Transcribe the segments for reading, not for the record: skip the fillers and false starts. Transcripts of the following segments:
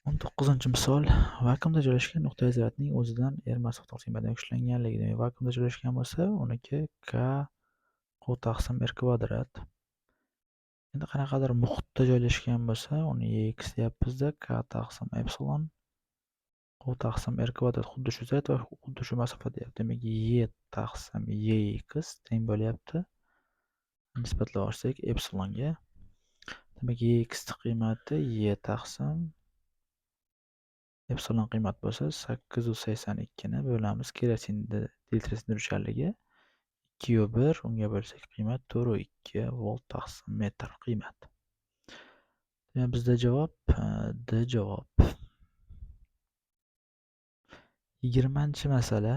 19-misol. Vakuumda joylashgan nuqtai zaryadning o'zidan r masofa tortinmadan kuchlanganligi. Demak, vakuumda joylashgan bo'lsa, uniki k q taqsim r kvadrat. Endi qanaqadir muhitda joylashgan bo'lsa, uni x deyapmiz-da, k taqsim epsilon q taqsim r kvadrat, xuddi shu zaryad va xuddi shu masofa deyapti. Demak, y taqsim yx teng bo'lyapti. Nisbatlab olsak epsilonga. Demak, yx qiymati y taqsim epsilon qiymat bo'lsa 882 ni bo'lamiz kerosinni delta singdiruvchanligi 2,1, unga bo'lsak qiymat 4,2 volt taqsim metr qiymat. Demak, bizda javob D javob. 20-masala.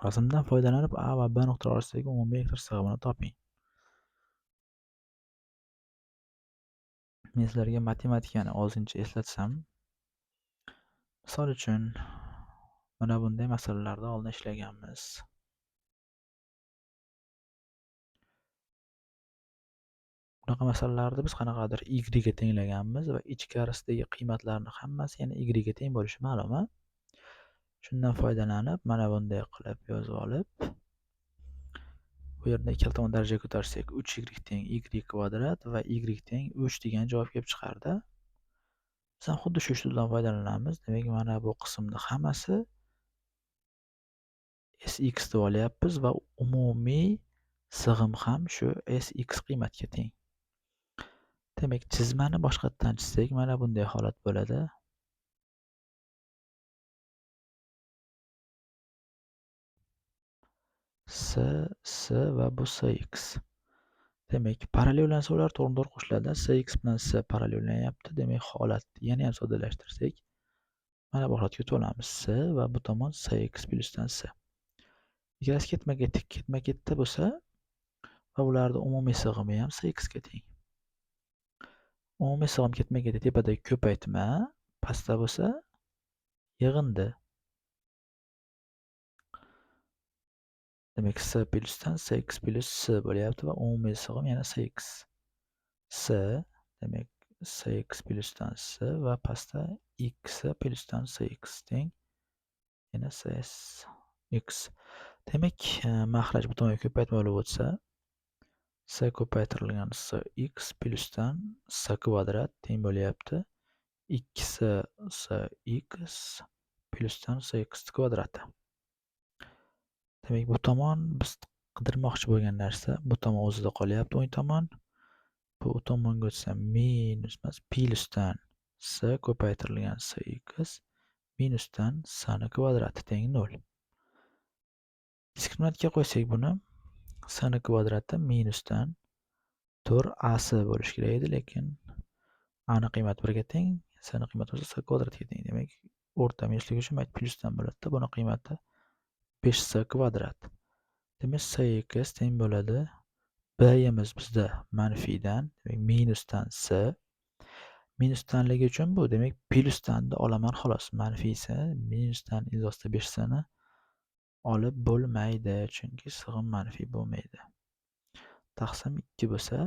Rasmdan foydalanib A va B nuqtalari orasidagi umumiy elektr sig'imini toping. Men sizlarga matematikani ozgincha eslatsam, misol uchun mana bunday masalalarda oldin ishlaganmiz. Bunaqa masalalarda biz qanaqadir y ga tenglaganmiz va ichkarisidagi qiymatlarni hammasi yana y ga teng bo'lishi ma'lum. Shundan foydalanib mana bunday qilib yozib olib, bu yerda ikkala tomon daraja ko'tarsak 3y teng y kvadrat va y teng 3 degan javob kelib chiqardi. Biz ham xuddi shu usuldan foydalanamiz. Demak, mana bu qismni hammasi sx deb olyapmiz va umumiy sig'im ham shu sx qiymatga teng. Demak, chizmani boshqatdan chizsak, mana bunday holat bo'ladi. S, S va bu Sx. Demak, parallel ulansa ular to'g'ri-to'g'ri qo'shiladi. Sx bilan S parallel ulanyapti. Demak, holatni yana ham soddalashtirsak, mana bu holatga o'tib olamiz. S va bu tomon Sx plyusdan S. Ikkalasi ketma-ketda bo'lsa va ularning umumiy sig'imi ham Sx ga teng. Umumiy sig'im ketma-ketda tepadagi ko'paytma, pastda bo'lsa yig'indi. Demak, S plyusdan Sx plyus S bo'lyapti va umumiy sig'im yana Sx. S, demak, Sx plyusdan S va pastda X plyusdan Sx teng yana Sx. Demak, mahraj bu tomonga ko'paytma bo'lib o'tsa, S ko'paytirilgan Sx plyusdan S kvadrat teng bo'lyapti 2S Sx plyusdan Sx kvadrati. Demak, bu tomon biz qidirmoqchi bo'lgan narsa, bu tomon o'zida qolyapti, o'ng tomon. Bu tomonga o'tsa minus emas, plyusdan S ko'paytirilgan Sx minusdan S ni kvadrati teng 0. Diskriminantga qo'ysak buni S ni kvadrati minusdan 4ac bo'lishi kerak edi, lekin a ni qiymati 1 ga teng, S ni qiymati bo'lsa S kvadratga teng. Demak, o'rta minusligi uchun plyusdan bo'ladi-da, buni qiymati 5s kvadrat. Demak, Sx teng bo'ladi B'imiz bizda manfiydan, demak minusdan S. Minusdanligi uchun bu, demak, plyusdan da olaman xolos. Manfiysi minusdan ildiz 5s ni olib bo'lmaydi, chunki sig'im manfiy bo'lmaydi. Taqsim 2 bo'lsa,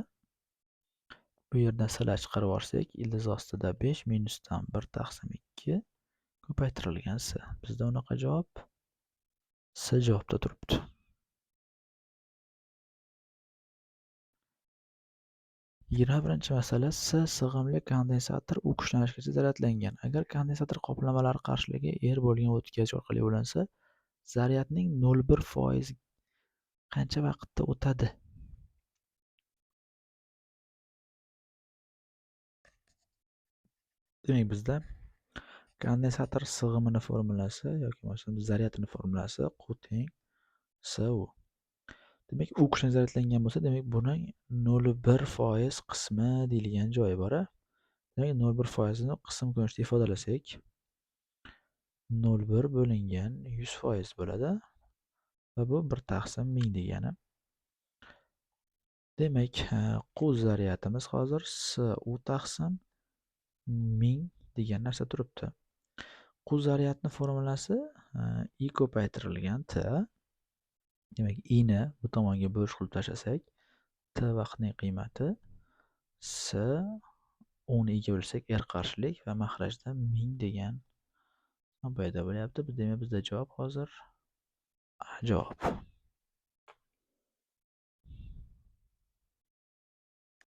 bu yerdan sal chiqarib yuborsak, ildiz ostida 5 minusdan 1 taqsim 2 ko'paytirilgan S. Bizda unaqa javob S javobda turibdi. 21-masala. S sig'imli kondensator U kuchlanishgacha zaryadlangan. Agar kondensator qoplamalari qarshiligi R bo'lgan o'tkazish orqali ulansa, zaryadning 0,1% qancha vaqtda o'tadi? Demak, bizda kondensator sig'imini formulasi yoki bo'lmasa zaryadini formulasi Q teng SU. Demak, U kuchdan zaryadlangan bo'lsa, demak, buning 0,1% qismi deyilgan joyi bor. Demak, 0,1% ni qism ko'rinishida ifodalasak, 0,1 bo'lingan 100% bo'ladi va bu 1 taqsim 1000 degani. Demak, Q zaryadimiz hozir SU taqsim 1000 degan narsa turibdi. Q zaryadning formulasi I ko'paytirilgan T. Demak, I ni bu tomonga bo'lish qilib tashlasak, T vaqtning qiymati S O'ni i'ga bo'lsak, r qarshilik va maxrajda 1000 degan son paydo bo'lyapti. Demak, bizda javob hozir A javob.